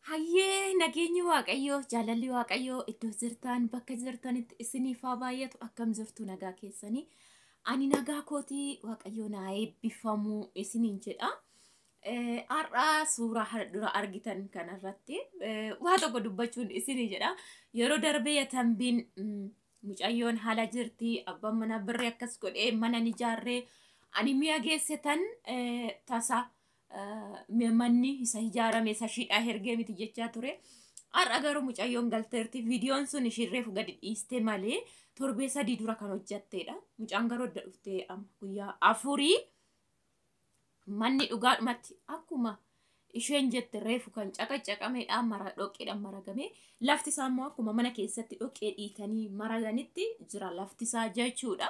Hayyee, nageenyi Waaqayyoo, jaalalli Waaqayyoo iddoo jirtan bakka jirtanitti isiniif haa baay'atu. Akkam jirtu, nagaa keessanii? Ani nagaa kootii, Waaqayyoo naa eebbifamuu isiniin jedha. Har'a suuraa dura argitan kanarratti waa tokko dubbachuun isinii jedha. Yeroo darbee yatambiin mucayyoon haala jirti, abbaan manaa birrii akkas godhee mana ni ijaarree, ani mi'a geessitan tasa manni isa ijaarame isa shiidhaa hergee miti jechaa ture. Har'a garuu mucayyoon galteerti. Viidiyoon sun ishiin reefu gadi dhiiste malee torbee 3 dura kan hojjatteedha. Mucaan garuu adda dhuftee amma guyyaa 4. Manni dhugaadhumatti akkuma isheen jette reefu kan caqacaqameedha, mara dhoqqeedhaan maragame. Lafti isaa immoo akkuma mana keessatti dhoqqee dhiitanii maraganitti jira lafti isaa jechuudha.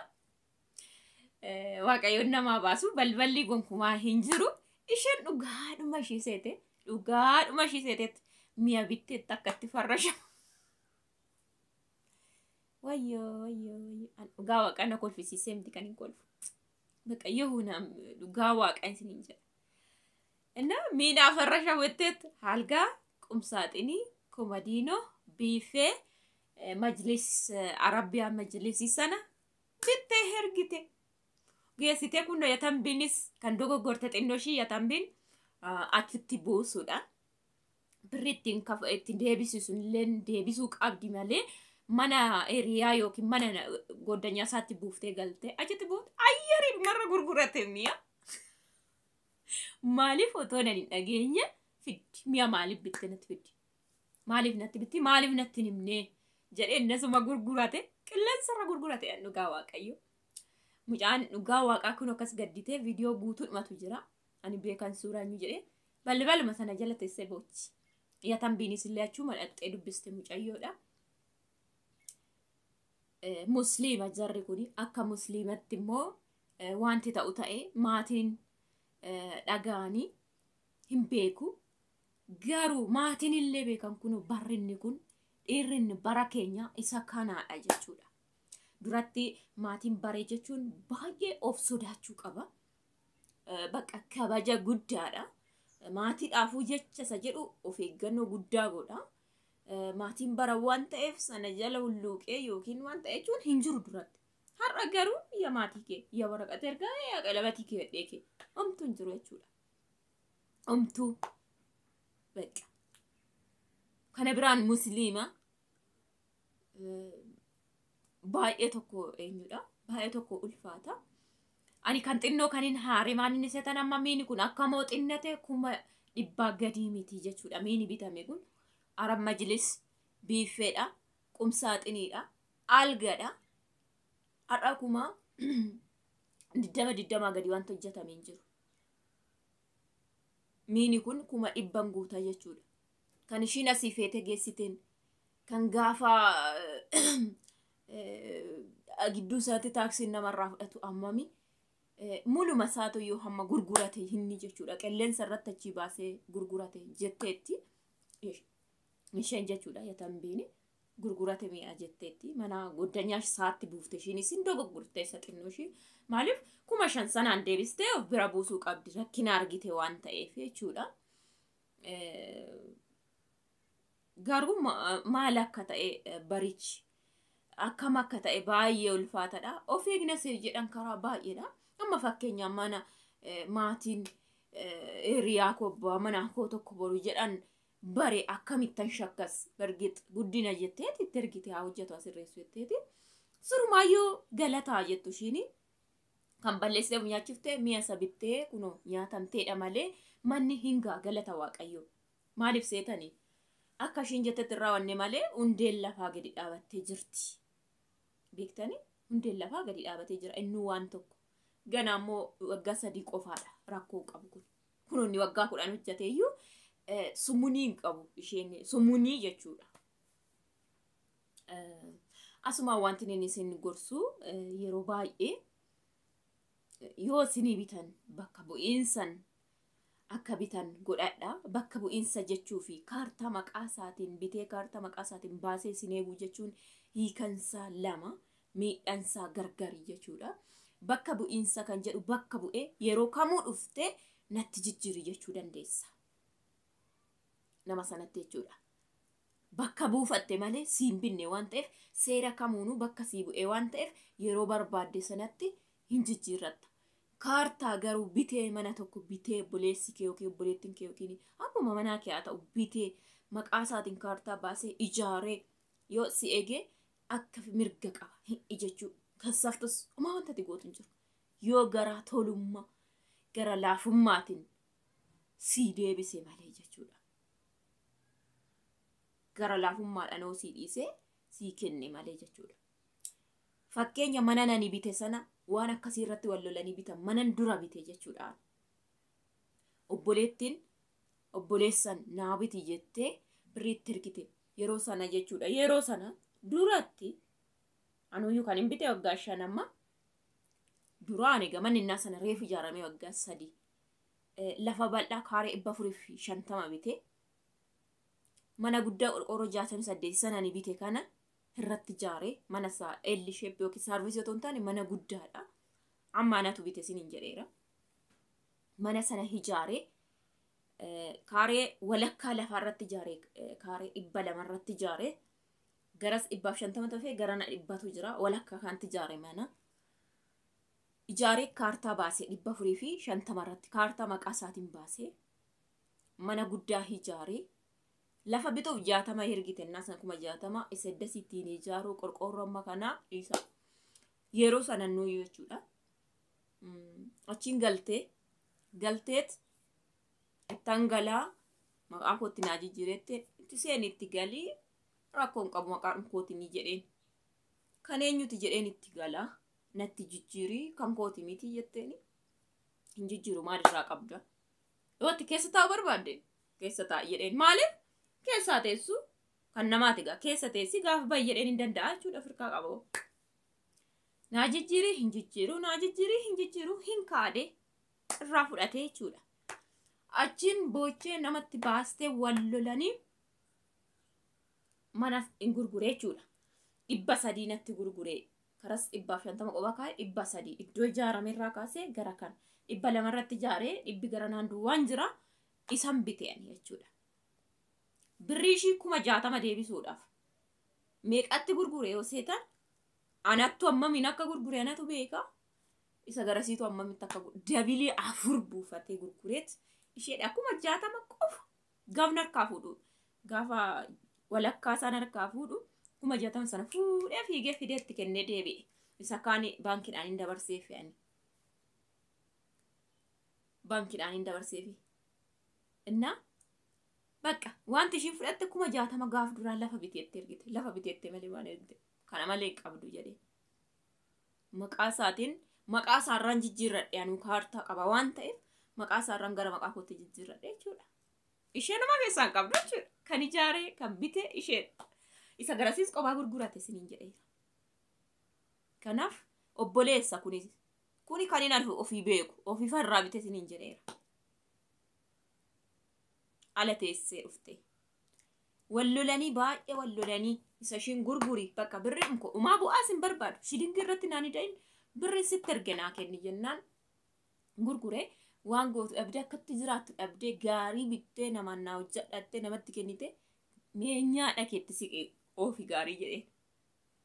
Waaqayyoon namaa baasu, balballi gonkumaa hin jiru. Isheen dhugaadhuma ishii seete, dhugaadhuma ishii seetetti mi'a bitteetti akkatti farrasha. Wayyoo, wayyoo, wayyoo! Dhugaa Waaqaa na kolfisiisee miti kan hin kolfu. Bakka yoo dhugaa Waaqaa isiniin jedha. Inna miinaa farrasha wetteet halgaa, qumsaaxinii, komadiinoo, biifee, majlis Arabbiyaa, majlisii sana bittee hergite. Geessitee kun yatambiinis kan dogoggorte xinnoo ishii yatambiin achitti buusuudha. Birri ittiin kafa ittiin deebisisu illee deebisuu qabdi malee mana hiriyaa yookiin mana goddanyaa isaatti buuftee galte achitti buufte ayyarii marra gurgurate mi'a. Maaliif otoo nan hin dhageenye fiddi? Mi'a maaliif bitte natti fiddi? Maaliif natti bitti? Maaliif natti hin himnee? Jedhee innasuma gurgurate, qilleensarra gurgurate. Dhugaa Waaqayyo. Mucaan dhugaa Waaqaa kun akkas gadditee viidiyoo guutuudhumatu jira. Ani beekan suuraa inni jedhee balbaluma sana jala teessee boochi. Yatambiinis illee achuma dhaqxee dubbiste mucayyoodha. Musliima jarri kuni, akka musliimatti immoo wanti ta'u ta'e maatiin dhaga'anii hin beeku. Garuu maatiin illee beekan kun barrinni kun dhiirrinni bara keenya isa kanaadha jechuudha. Duratti maatiin baree jechuun baay'ee of sodaachuu qaba. Bakka kabaja guddaadha. Maatiidhaafuu jecha isa jedhu of eeggannoo guddaa godha. Maatiin bara waan ta'eef sana jala hulluuqee yookiin waan ta'e jechuun hin jiru duratti. Har'a garuu yaa maatii kee, yaa waraqata ergaa, yaa qalabatii kee hedhee kee homtuu hin jiru jechuudha. Homtuu bakka. Kana biraan musliima baay'ee tokko eenyudha? Baay'ee tokko ulfaata. Ani kan xinnoo kan hin haare maan inni seetan amma miini kun akka moo xinnate 100,000 gadii miti jechuudha. Miini bitame kun Arab majlis, biiffeedha, qumsaaxiniidha, algadha. Har'a 20,000 20 gadi wanta hojjetame hin jiru. Miini kun 100,000 guutaa jechuudha. Kan ishiin asii feete geessiteen kan gaafa gidduu isaatti taaksiin namarraa fudhatu ammami muluma isaatu yoo hamma gurgurate hinni jechuudha. Qilleensa irratti achii baasee gurgurate jetteetti isheen jechuudha. Yatambiini gurgurate mi'a jetteetti mana goddanyaa isaatti buufte. Ishiinis hin dogoggorte isa xinnoo ishii. Maaliif 5,000 sanaan deebistee of bira buusuu qabdi rakkina argite waan ta'eef jechuudha. Garuu maal akka ta'e, barichi akkam akka ta'e baay'ee ulfaatadha. Of eegnas jedhan karaa baay'eedha. Amma fakkeenyaaf mana maatiin hiriyaa koo, abbaa manaa koo tokko boru jedhan bare akkamittan shakkas? Bargit guddina jetteeti itti ergite, haa hojjetu asirreessu jetteeti. Surumaayyuu galataa jettu ishiini. Kan balleessitee nyaachiftee mi'a isa bittee kunoo nyaatamteedha malee manni hingaa, galata Waaqayyoo. Maaliif seetanii? Akka ishiin jettetti irraa wanne malee hundeen lafaa gadi dhaabattee jirti. Beektanii, hundeen lafaa gadi dhaabatee jira inni waan tokko. Ganaa immoo waggaa 3 qofaadha rakkoo qabu kun. Kun inni waggaa 10 hojjeteeyyuu sumunii hin qabu isheen sumunii jechuudha. Asuma wanti inni isin gorsu, yeroo baay'ee yoo isinii bitan bakka bu'iinsan akka bitan godhadha. Bakka bu'iinsa jechuu fi kaartaa maqaa isaatiin bitee kaartaa maqaa isaatiin baasee isin eeguu jechuun hiikansaa lama, miidhansaa gargari jechuudha. Bakka bu'iinsa kan jedhu bakka bu'ee yeroo kamuu dhuftee natti jijjiiri jechuu dandeessa. Nama sanatti jechuudha. Bakka buufatte malee siin binne waan ta'eef seera kamuunuu bakka sii bu'ee waan ta'eef yeroo barbaadde sanatti hin jijjiirratta. Kaartaa garuu bitee mana tokko bitee obboleessi kee yookiin obboleettiin kee yookiin abbuma manaa kee haa ta'u bitee maqaa isaatiin kaartaa baasee ijaaree yoo si eegee akka mirga qaba hin ijechuu. Kassaftus homaa wanta ati gootu hin jiru. Yoo gara tolummaa gara laafummaatiin sii deebise malee jechuudha. Gara laafummaadhaan yoo sii dhiisee sii kenne malee jechuudha. Fakkeenya mana nani bite sana waan akkasii irratti wal lolanii bitan manan dura bite jechuudha. Obboleettiin obboleessan naa biti jettee birriitti ergite yeroo sana jechuudha. Yeroo sana duratti anuyyuu kan hin bite waggaa 5 amma duraan egaa manni innaa sana reefu ijaaramee waggaa 3 lafa bal'aa kaaree 450 bite mana guddaa qorqoorroo 68 sana ni bite kana irratti ijaaree mana isaa L shape yookiin saarvisii otoo hin taane mana guddaadha. Amma anatu bite isiniin jedheera. Mana sana ijaaree kaaree walakkaa lafaarratti ijaaree kaaree 200 irratti ijaaree garas 150 ta'ee garana 100tu jira walakkaa kanatti ijaare mana. Ijaaree kaartaa baasee 450 irratti kaartaa maqaa isaatiin baasee mana guddaa ijaaree lafa bituuf 60 ergite innaa sana 60,000 isa eddasii ittiin ijaaruu qorqoorroo amma kanaa isa yeroo sana nuyi jechuudha. Achiin galteet ittaan galaa maqaa kootti naa jijjiireette itti seeni itti galii rakkoo hin qabu maqaan kooti ni jedheen. Kan eenyuti jedheen itti galaa natti jijjiirii kan kooti miti jetteeni hin jijjiiru maalirraa qabda. Yoo itti keessa taa'u barbaadde keessa taa'i jedheen maaliif keessaa teessu kan namaati gaa keessa teessi gaafa bayi jedheen hin danda'a jechuudha Afrikaa qaba. Naa jijjiirii hin jijjiiru naa jijjiirii hin jijjiiru hin kaadee irraa fudhatee jechuudha. Achiin boochee namatti baastee wal lolanii mana hin gurguree jechuudha. 300 natti gurguree karas 150 qofa kaa'e 300 iddoo ijaarame irraa kaasee gara kan 200 irratti ijaaree dhibbi gara naan duwwaan jira isan biteen jechuudha. Birrii ishii 60,000 deebisuudhaaf meeqatti gurgure yoo seetan anattu hammamiin akka gurgure anatu beeka. Isa garasiitu hammamitti akka dabilii 4 buufatee gurgureet isheedha 60,000 qofa gaafna harkaa fuudhu gaafa walakkaa isaan harkaa fuudhu 60,000 sana fuudhee fiigee fideetti kennee deebi'e. Isa kaan baankiidhaan hin dabarseefi ani. Baankiidhaan hin dabarseefi. Innaa bakka wanti ishiin fudhatte 60,000 gaaf duraan lafa biteetti ergite. Lafa biteetti malee waan ergite. Kana malee hin qabdu jedhee. Maqaa isaatiin maqaa isaarraan jijjiirradhe anuu kaartaa qaba waan ta'eef maqaa isaarraan gara maqaa kootti jijjiirradhe jechuudha. Isheen nama keessaa hin qabdu jechuudha. Kan ijaaree kan bite isheen. Isa garasiis qophaa gurgurate isiniin jedheera. Kanaaf obboleessa kuni kan inni ofii beeku ofii farraa bite isiniin jedheera. Ala teessee dhufte. Wal lolanii baay'ee wal lolanii isa ishiin gurguri bakka birri dhumaa bu'aas hin barbaadu. Shilingii irratti naan hidhain birri sitti erge naa kenni jennaan gurguree waan gootu dhabdee akkatti jiraattu dhabdee gaarii bittee namaan naa hojjedhattee namatti kennite meenyaa dhakeetti siqee oofi gaarii jedhee.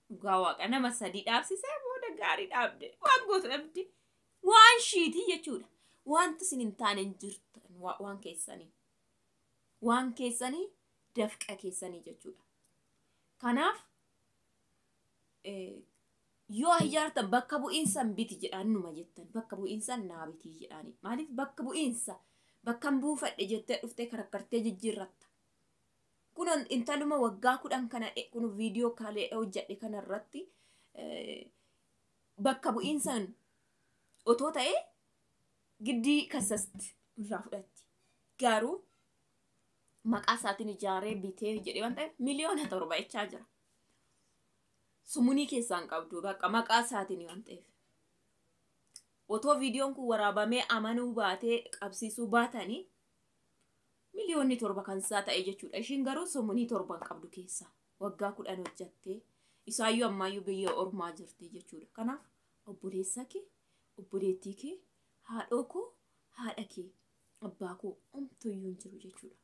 Dhugaa waaqa nama 3 dhaabsisee booda gaarii dhaabde waan gootu dhabde waan shiitii jechuudha. Wanti isin hin taane hin jirtan waan keessanii. Waan keessanii dafqa keessanii jechuudha. Kanaaf yoo ijaartan bakka bu'iinsan biti jedhaan numa jettan bakka bu'iinsan naa biti jedhaani. Maaliif bakka bu'iinsa bakka hin buufadhe jettee dhuftee karakkartee jijjiirratta. Kun intaluma waggaa 10 kana kun viidiyoo kaalee hojjedhe kanarratti bakka bu'iinsan otoo ta'ee giddii kassasti irraa fudhatti. Garuu maqaa isaatiin ijaaree bitee jedhee waan ta'eef 7,000,000 jechaa jira. Sumunii keessaan qabdu bakka maqaa isaatiin waan ta'eef. Otoo viidiyoon kun waraabamee amanuu baatee qabsiisuu baatanii 7,000,000 kan isaa ta'e jechuudha. Ishiin garuu sumunii 7 qabdu keessa waggaa 10 hojjattee isaayyuu ammaayyuu biyya ormaa jirti jechuudha. Kanaaf obboleessa kee, obboleettii kee, haadhoo koo, haadha kee, abbaa koo homtuyyuu hin jiru jechuudha.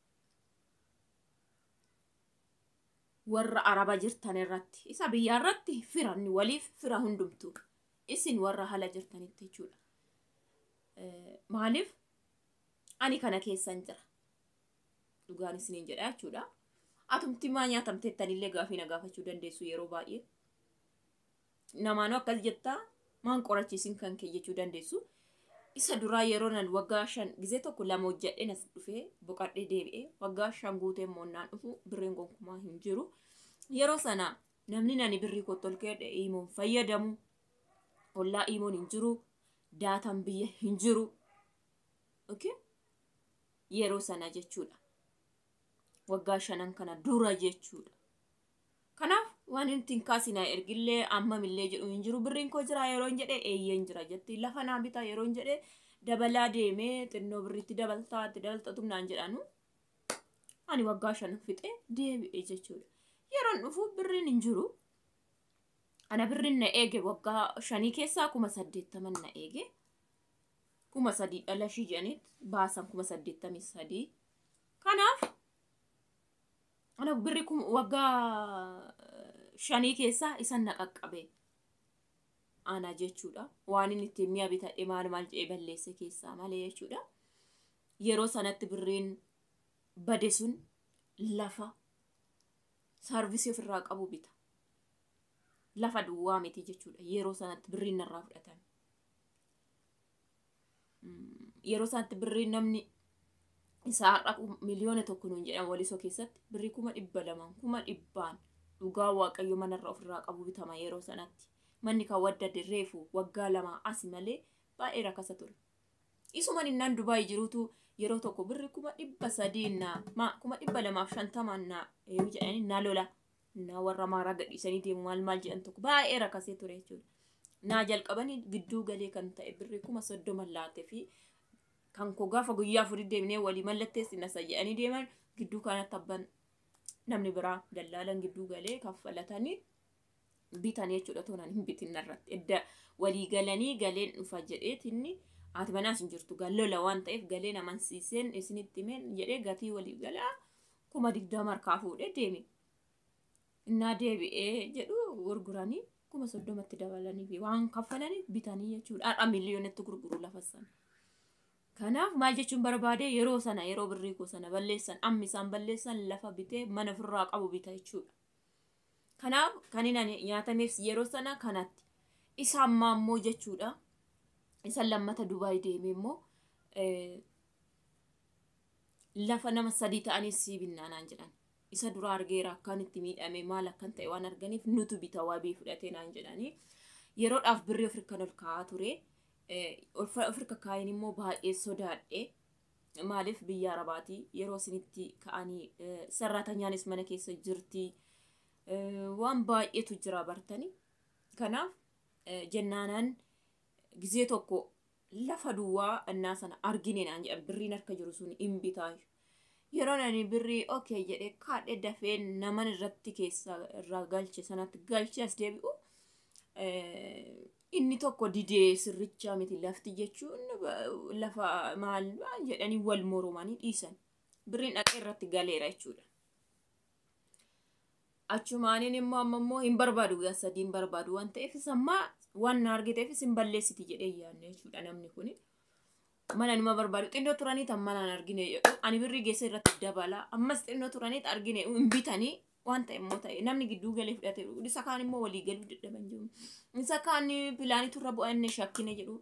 Warra Araba jirtan irratti, isa biyya irratti firanni waliif fira hundumtu, isin warra hala jirtanitti jechuudha. Maaliif ani kana keessan jira. Dhugaan isiniin jedha jechuudha. Atumti maa nyaatamteettanillee gaafii na gaafachuu dandeessu yeroo baay'ee. Namaanuu akkas jettaa, maan qorachiisin kan kee jechuu dandeessu. Isa duraa yeroo nan waggaa 5 gizee tokko lama hojjedheen as dhufee boqadhee deebi'ee, waggaa 5 guutee immoo naan dhufu birriin gonkumaa hin jiru. Yeroo sana namni nani birrii kootti ol ka'e iimoon fayyadamu. Ollaa iimoon hin jiru. Daataan biyya hin jiru. Okay? Yeroo sana jechuudha. Waggaa 5 kana dura jechuudha. Kanaaf waan inni ittiin kaasinaa ergillee ammamillee jedhu hin jiru. Birriin koo jira yeroo hin jedhe, eeyyeen jira jetti. Lafa naa bitaa yeroo hin jedhe, dabalaa deemee xinnoo birriitti dabaltaa itti dabaltatu naan jedhanu. Ani waggaa 5 fixee deebi'e jechuudha. Yeroon dhufu birriin hin jiru. Ana birriin na eege waggaa 5 keessaa 80,000 na eege. 3,000 dhala ishii jedhaniit baasan 83,000. Kanaaf ana birri waggaa 5 keessaa isan na qaqqabe ana jechuudha. Waan inni ittiin mi'a bitadhe maal maal jedhee balleesse keessaa malee jechuudha. Yeroo sanatti birriin bade sun lafa saarvisii ofirraa qabu bita. Lafa duwwaa miti jechuudha. Yeroo sanatti birriin narraa fudhatame. Yeroo sanatti birriin namni isaa har'a 1 miliyoona nuun jedhan Walisoo keessatti birrii 200,000, 100,000 dhugaa Waaqayyo manarra ofirraa qabu bitama yeroo sanatti. Manni kan wadda reefu waggaa 2 asi malee baay'ee rakasa ture. Isuman innaan Dubaay jirutu yeroo tokko birri 300,000 naa 250,000 naa jedhanii naa lola. Naa warra maaraa gadhiisanii deemu maal maal jedhan tokko baay'ee rakasee ture jechuudha. Naa jalqabanii gidduu galee kan ta'e birri 30,000 laatee fi kan koo gaafa guyyaa 4 deemnee walii mallatteessina isa jedhanii deeman, gidduu kanatti abban namni biraa dallaalan gidduu galee kaffalatanii bitan jechuudha. Toonaan hin bitin irratti edda walii galanii galeen dhufa jedheetinni, haati manaas hin jirtu, lola waan ta'eef galeen amansiiseen isinitti himeen jedhee gatii walii galaa 20,000 harkaa fuudhee deeme. Innaa deebi'ee jedhu gurguranii 30,000tti dabalanii fi waan kaffalanii bitanii jechuudha. Har'a miliyoonatti gurguru lafa sana. Kanaaf maal jechuun barbaade, yeroo sana yeroo birrii koo sana balleessan, ammi isaan balleessan lafa bitee mana ofirraa qabu bita jechuudha. Kanaaf kan inni nyaatameef yeroo sana kanatti. Isa ammaa immoo jechuudha. Isa lammata Dubaay deemee immoo lafa nama sadii ta'anii sii binnaa naan jedhan. Isa dura argeera, akkaan itti miidhame maal akkan ta'e waan arganiif nutu bita wabii fudhatee naan jedhanii. Yeroodhaaf birrii ofirkan ol kaa'aa ture. Ofirka kaa'in immoo baay'ee sodaadhe. Maaliif, biyya Arabaatii yeroo isinitti ka'anii sarraatanyaanis mana keessa jirti. Waan baay'eetu jira bartanii. Kanaaf jennaanaan gizee tokko lafa duwwaa innaa sana argine naan jedhan, birriin harka jiru sun hin bitaa. Yeroo ani birrii okay jedhee kaadhee dafee naman irratti keessa irraa galche sanatti galchee as deebi'u, inni tokko didee, sirrichaa miti lafti jechuun lafa maal jedhanii wal moromanii dhiisan. Birriin dhaqee irratti galeera jechuudha. Achumaaniin immoo amma immoo hin barbaadu, guyyaa 3 hin barbaadu waan ta'eef, ammaa waan na argiteef isin balleessiti jedhee yaadne jechuudha namni kuni. Mana numa barbaadu, xinnoo turanii tan manaan argine jedhu, ani birrii geessa irratti dabala, ammas xinnoo turanii argine hin bitanii waan ta'e immoo ta'e namni gidduu galee fudhate, isa kaan immoo walii galuu dadhaban jiru. Isa kaan pilaanitu irra bu'a inni shakkine jedhu.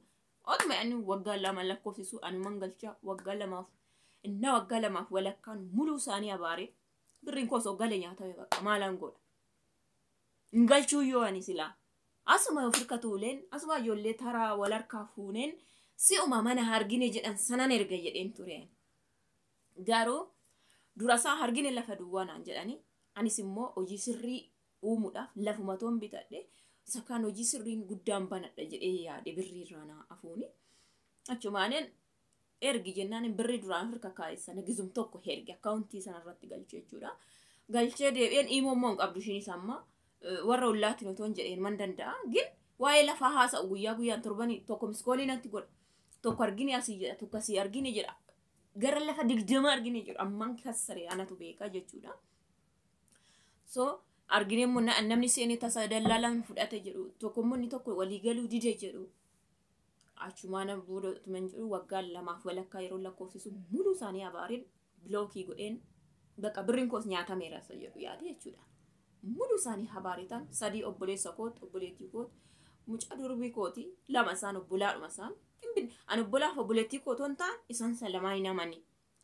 Otuma inni waggaa 2 lakkoofsisu anuman galchaa waggaa 2f inna waggaa 2f walakkaan muluu isaanii abaaree birriin koo osoo gale nyaatame bakka maalaan godha. Hin galchuu yoo ani silaa. Asuma ofirka tuuleen, asuma ijoollee taraa wal harkaa fuuneen si'uma mana argine jedhan sanan erga jedheen ture. Garuu durasaa argine lafa duwwaa naan jedhanii, anis immoo hojii sirrii uumuudhaaf lafuma toon bitadhe, isa kaan hojii sirriin guddaan banadha jedhee yaade birrii irraa naa afuuni. Achumaaneen ergi jennaan birrii duraan harka kaa'e sana gizum tokko ergi akkaawuntii sana irratti galchee jechuudha. Galchee deebi'een immoo immoo hin qabdu ishiinis amma warra ollaatiin otoo hin jedheen man danda'a. Gin waa'ee lafaa haasa'u guyyaa guyyaan, torbanii tokko missed callii natti godha. Tokko argine asii jedha, tokko asii argine jedha. Gara lafa 20 argine jedhu, ammaan kassaree anatu beeka jechuudha. So argine immoo namni seenee tasa dallaalaan fudhate jedhu tokko immoo inni tokko walii galuu dide jedhu. Achumaan booda tuman jedhu waggaa 2.5 yeroo lakkoofsisu muluu isaanii abaareen bilookii godheen bakka birriin koos nyaatameera isa jedhu yaade jechuudha. Muluu isaanii habaaretan 3 obboleessa kooti obboleettii kooti mucaa durbii kooti 2 isaan obbolaadhuma isaan. Ani obbolaaf obboleettii kootoon ta'an isaan san lamaan hin amani.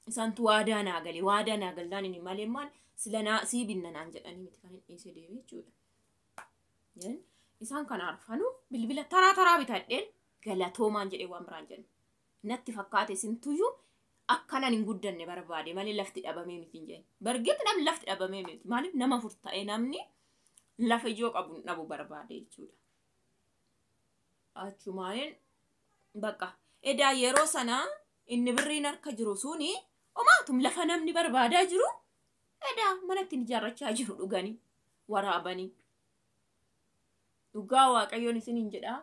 Isaantu waadaa naa gale waadaa naa gallaan inni malee maal sila naa sii binna naan jedhanii miti kan hin dhiisee deeme jechuudha. Isaan kana arfanuu bilbila taraa taraa bitadheen galatoomaan jedhee waan biraan jennu. Natti fakkaate isintuyyuu akkanan hin guddanne barbaade malee lafti dhabamee miti hin jenne. Bargeetti namni lafti dhabamee miti. Maaliif nama fur ta'ee namni lafa ijoo qabu hin dhabu barbaade jechuudha. Achumaaniin bakka edaa yeroo sana inni birriin harka jiru suni omaatum lafa namni barbaadaa jiru edaa mana ittiin ijaarrachaa jiru dhuganii waraabanii. Dhugaa Waaqayyoon isiniin jedhaa.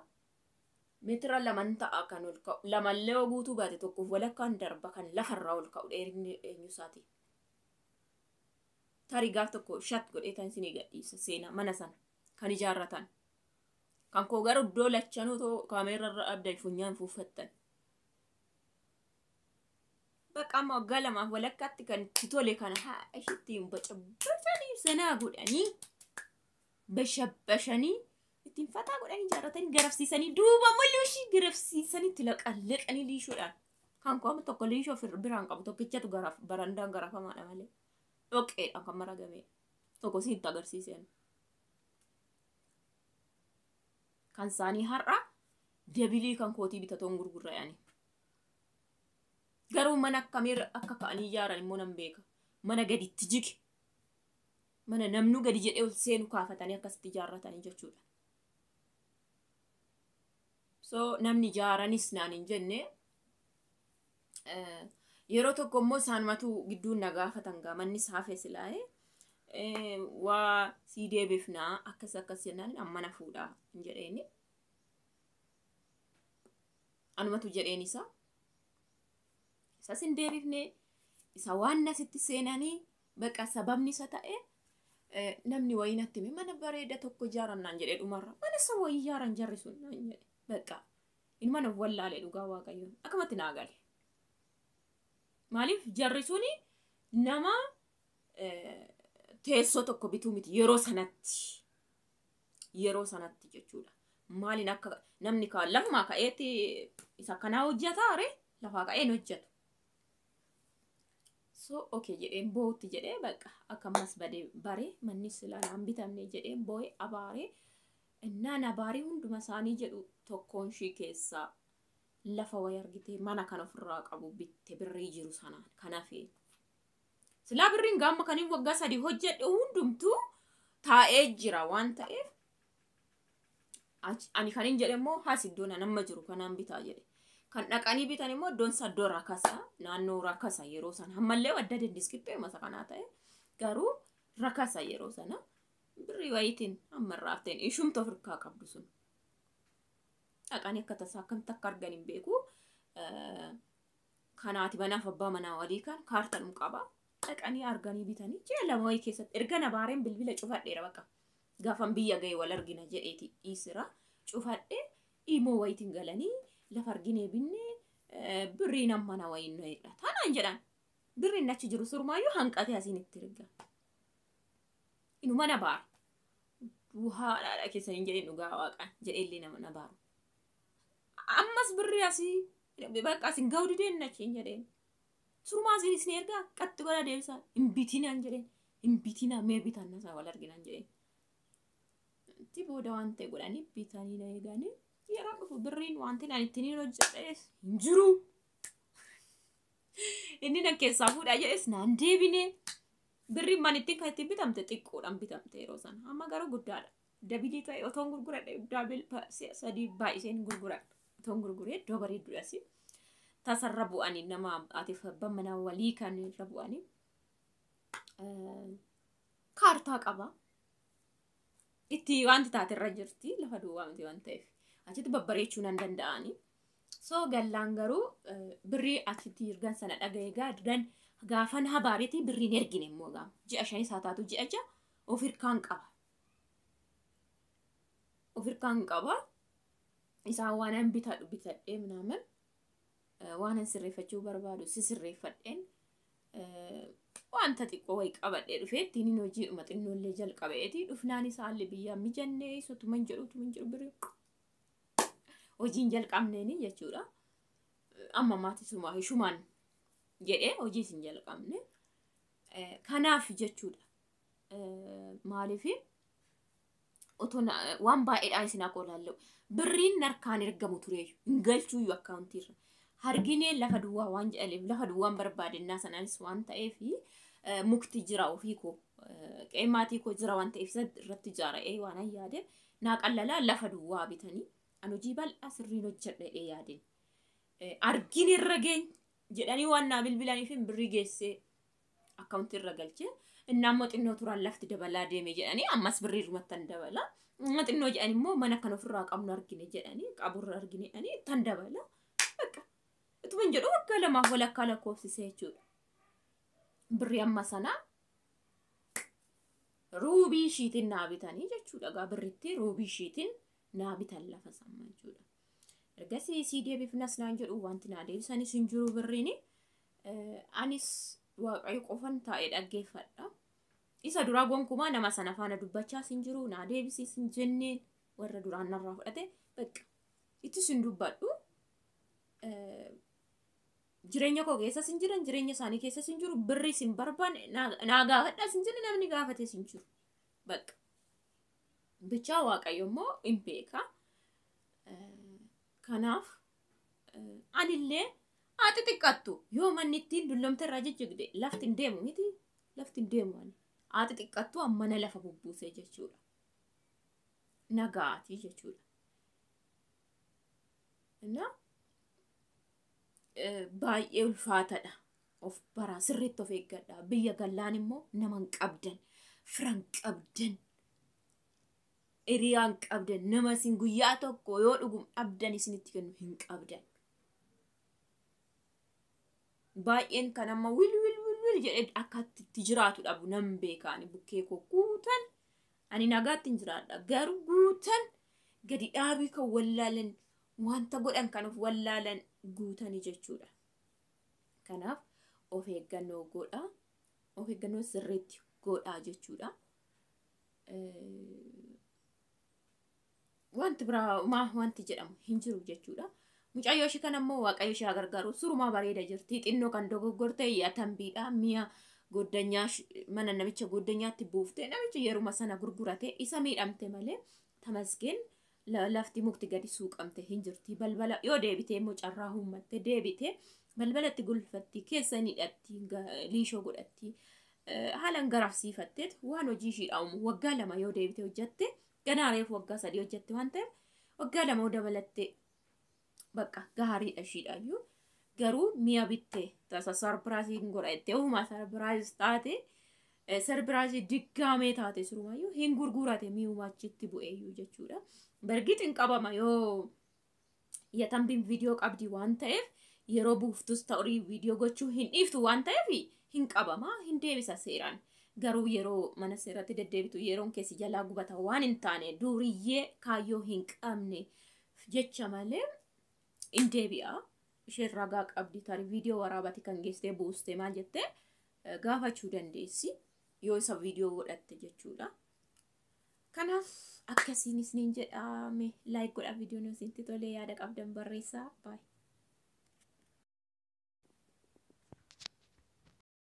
Meetira 2 ta'a kan ol ka'u lamallee yoo guutuu baate tokkoof walakkaan darba kan lafarraa ol ka'u dheerinni eenyusaati. Tarii gaaf tokko shat godhee tan isinii gadhiisa seenaa mana sana kan ijaarratan. Kan koo garuu iddoo lachanuu too kaameerarra abdan funyaan fuuffattan. Bakka amma waggaa 2.5 kan itti tole kana haa ishitti bacabacanii sanaa godhanii bashabbashanii ittiin fataa godhanii ijaarratanii garafsiisanii duuba mul'uu ishii garafsiisanii itti laqallaqanii liishuudhaan. Kan koo amma tokko liishoo biraan qabu tokkichatu barandaan garafamaadha malee. Dhoqqeedhaan kan maragamee tokko siin itti agarsiiseen. Kan isaanii har'a dabilii kan kootii bitatoon gurgurra'anii. Garuu mana akkamiirra akka ka'anii ijaaran immoo nan beeka. Mana gaditti jige. Mana namnu gadi jedhee ol seenu kaafatanii akkasitti ijaarratanii jechuudha. So namni ijaaranis naan hin jenne yeroo tokko immoo isaanumatu gidduun na gaafatan gaa mannis hafe silaa'ee waa sii deebifnaa akkas akkas jennaan mana fuudhaa hin jedheeni. Anumatu jedheen isa. Isas hin deebifne isa waan nasitti seenanii bakka sababni isa ta'e namni wayii natti hime mana bareeda tokko ijaaran naan jedhee dhumarra mana isa wayii ijaaran jarri sun naan jedhe bakka inni mana wallaalee dhugaa Waaqayyoon akkamatti naa gale. Maaliif jarri suni nama teessoo tokko bituu miti yeroo sanatti jechuudha. Maaliin akka namni kaan lafumaa ka'eetti isa kanaa hojjetaa ree lafaa ka'een hojjetu. So okay jedheen boo'utti jedhee bakka akka ammas badee baree manni silaa naan bitamne jedheen boo'ee abaaree innaan abaaree hunduma isaanii jedhu tokkoon ishii keessaa lafa wayii argitee mana kan ofirraa qabu bitte birrii jiru sanaan kan hafee. Silaa birriin gaamma kan inni waggaa 3 hojjedhe hundumtuu taa'ee jira waan ta'eef ani kan hin jedhe immoo haas iddoo nan amma jiru kanaan bitaa jedhe. Kan dhaqanii bitan immoo iddoon isaa iddoo rakasa naannoo rakasa yeroo sana ammallee wadda deddiskittee masa kanaa ta'e garuu rakasa yeroo sana birrii wayiitiin amma irraa hafteen ishumtu ofirkaa qabdu sun. Dhaqanii akka tasaa akkamitti akka argan hin beeku. Kanaati manaaf abbaa manaa walii kan kaartanum qaba. Dhaqanii arganii bitanii ji'a 2 wayii keessatti erga na baareen bilbila cufadheera bakka. Gaafan biyya ga'e wal argina jedheeti dhiisira cufadhee dhiimoo wayiitiin galanii lafa arginee binnee birriin amma na wayiin nu eegdha. Taanaan jedhan birriin achi jiru surmaayyuu hanqatee asiin itti erga. Inuma na baara. Duhaadhaadha keessa hin jedhin dhugaa waaqaan jedheellee nama na baaru. Ammas birrii asii bakka asiin ga'u dideen achi hin jedheen. Surmaa asiin isin ergaa qaxxi godha deebisaa hin bitinaan jedheen. Hin bitinaa mee bitan nasaa wal arginaan jedheen. Itti booda waan ta'e godhanii bitanii na eeganii yeroo dhufu birriin wanti naan ittiin hojjedhes hin jiru. Inni nan keessaa fuudhaa jedhes naan deebine. Birriin man ittiin kan ittiin bitamte xiqqoodhaan bitamte yeroo sana. Amma garuu guddaadha. Dabilii ta'e otoon gurguradhe dabil 3 baay'iseen gurguradha. Otoon gurguree iddoo bareedduudhas. Tasarra bu'anii nama atiif abbaan manaa walii kan irra bu'anii kaartaa qaba. Itti wanti taate irra jirti lafa duwwaa miti waan ta'eef. Achitti babbareechuu nan danda'ani. So gallaan garuu birrii achitti ergan sana dhaga'ee gaa gaafan habaareetii birriin ergine immoo gaama. Ji'a 5 haa taatu ji'a 6 Of hirkaan qaba. Of hirkaan qaba. Isaan waan an bitadhu bitadhee minaamin waan an sirreeffachuu barbaadu si sirreeffadheen wanta xiqqoo wayii qabadhee dhufee ittiin hin hojiidhuma xinnoollee jalqabeeti dhufnaan isaallee biyyaa mijannee sotuman jedhu tuman jedhu birii hojiin jalqabneeni jechuudha. Amma maatii sumaa shumaan jedhee hojii isin jalqabne. Kanaaf jechuudha. Maaliif otoo waan baay'eedhaan isin akka olaallu birriin narkaan ergamu tureeyyu hin galchuuyyu akkaawuntiirra. Harginee lafa duwwaa waan jedhaniif lafa duwwaan barbaadennaa sanaanis waan ta'eef mukti jira ofii koo qe'ee maatii koo jira waan ta'eef isa irratti ijaara'ee waan an yaade naa qallalaa lafa duwwaa bitanii an hojii bal'aa sirriin hojjedha jedhee yaadeen. Argine irra geenya jedhanii waan naa bilbilaniif birrii geessee akkaawuntii irra galchee inni ammoo xinnoo turaan lafti dabalaa deeme jedhanii ammas birrii irratti dabala. Amma xinnoo jedhan immoo mana kan ofirraa qabnu argine jedhanii qaburra argine jedhanii ittan dabala. Bakka ituma hin jedhu waggaa lamaaf walakkaa lakkoofsise jechuudha. Birrii amma sanaa ruubii ishiitiin naa bitanii jechuudha. Gaa birritti ruubii ishiitiin naa bitan lafa samma jechuudha. Ergasii sii deebifnas naan jedhu wanti naa deebisanis hin jiru birriini. Anis Waaqayyo qofan taa'ee dhaggeeffadha. Isa duraa gonkumaa nama sana faana dubbachaas hin jiru naa deebisiis hin jenneen warra duraan narraa fudhate bakka ittis hin dubbadhu. Jireenya koo keessas hin jiran jireenya isaanii keessas hin jiru birriis hin barbaanne naa gaafadhaas hin jenne namni gaafates hin jiru. Bakka bichaa Waaqayyo immoo hin beeka. Kanaaf anillee haa xixiqqattu yoo manni ittiin dullomte irraa jijjigde lafti hin deemu miti lafti hin deemu ani haa xixiqqattu mana lafa bubbuusee jechuudha. Nagaatii jechuudha. Innaa baay'ee ulfaatadha. Of baraa sirriitti of eeggadha. Biyya gallaan immoo nama hin qabdan, fira hin qabdan, hiriyaa hin qabdan, nama isin guyyaa tokko yoo dhugum dhabdan isinitti kennu hin qabdan. Baay'een kan amma wil wil wil wil jedhee akka itti jiraatu dhabu nan beeka ani bukkee koo guutan ani nagaatti hin jiraadha garuu guutan gadi dhaabii kan wallaalan wanta godhan kan of wallaalan guutanii jechuudha. Kanaaf of eeggannoo godhaa. Of eeggannoo sirriitti godhaa jechuudha. Wanti biraa maa wanti jedhamu hin jiru jechuudha. Mucayyoo ishii kana immoo Waaqayyo ishee haa gargaaru. Surumaa bareeda jirti. Xinnoo kan dogoggorte yaa tambiidha. Mi'a goddanyaa mana namicha goddanyaatti buufte namichi yeruma sana gurgurate isa miidhamte malee tamasgeen lafti mukti gadi suuqamte hin jirti. Balbala yoo deebite immoo carraa uummatte deebite balbalatti gulfatti keessa ni hidhatti liishoo godhatti haalaan garafsiifatteet waan hojii ishiidha uumu waggaa 2 yoo deebite hojjatte ganaa reefu waggaa 3 hojjatte waan ta'eef waggaa 2 yoo dabalatte bakka gaariidha ishiidhaayyuu. Garuu mi'a bitte tasa sarpiraayizii hin godha jettee ofumaa sarpiraayiz taate sarpiraayizii diggaamee taate surumaayyuu hin gurgurate mi'uma achitti bu'eeyyuu jechuudha. Bargit hin qabama yoo yatambiin viidiyoo qabdi waan ta'eef yeroo buuftus ta'urii viidiyoo gochuu hin dhiiftu waan ta'eef hin qabama hin deebisa seeraan. Garuu yeroo mana seeratti deddeebitu yeroon keessi jalaa gubata waan hin taane duuriyyee kaayyoo hin qabne jecha malee hin deebi'a. Isheen ragaa qabdi tarii viidiyoo waraabati kan geessitee buustee maal jettee gaafachuu dandeessi yoo isa viidiyoo godhatte jechuudha. Kanaaf akkasiin isiniin jedhame laayik godhaa viidiyoon isinitti tolee yaada qabdan barreessaa. Baay'ee.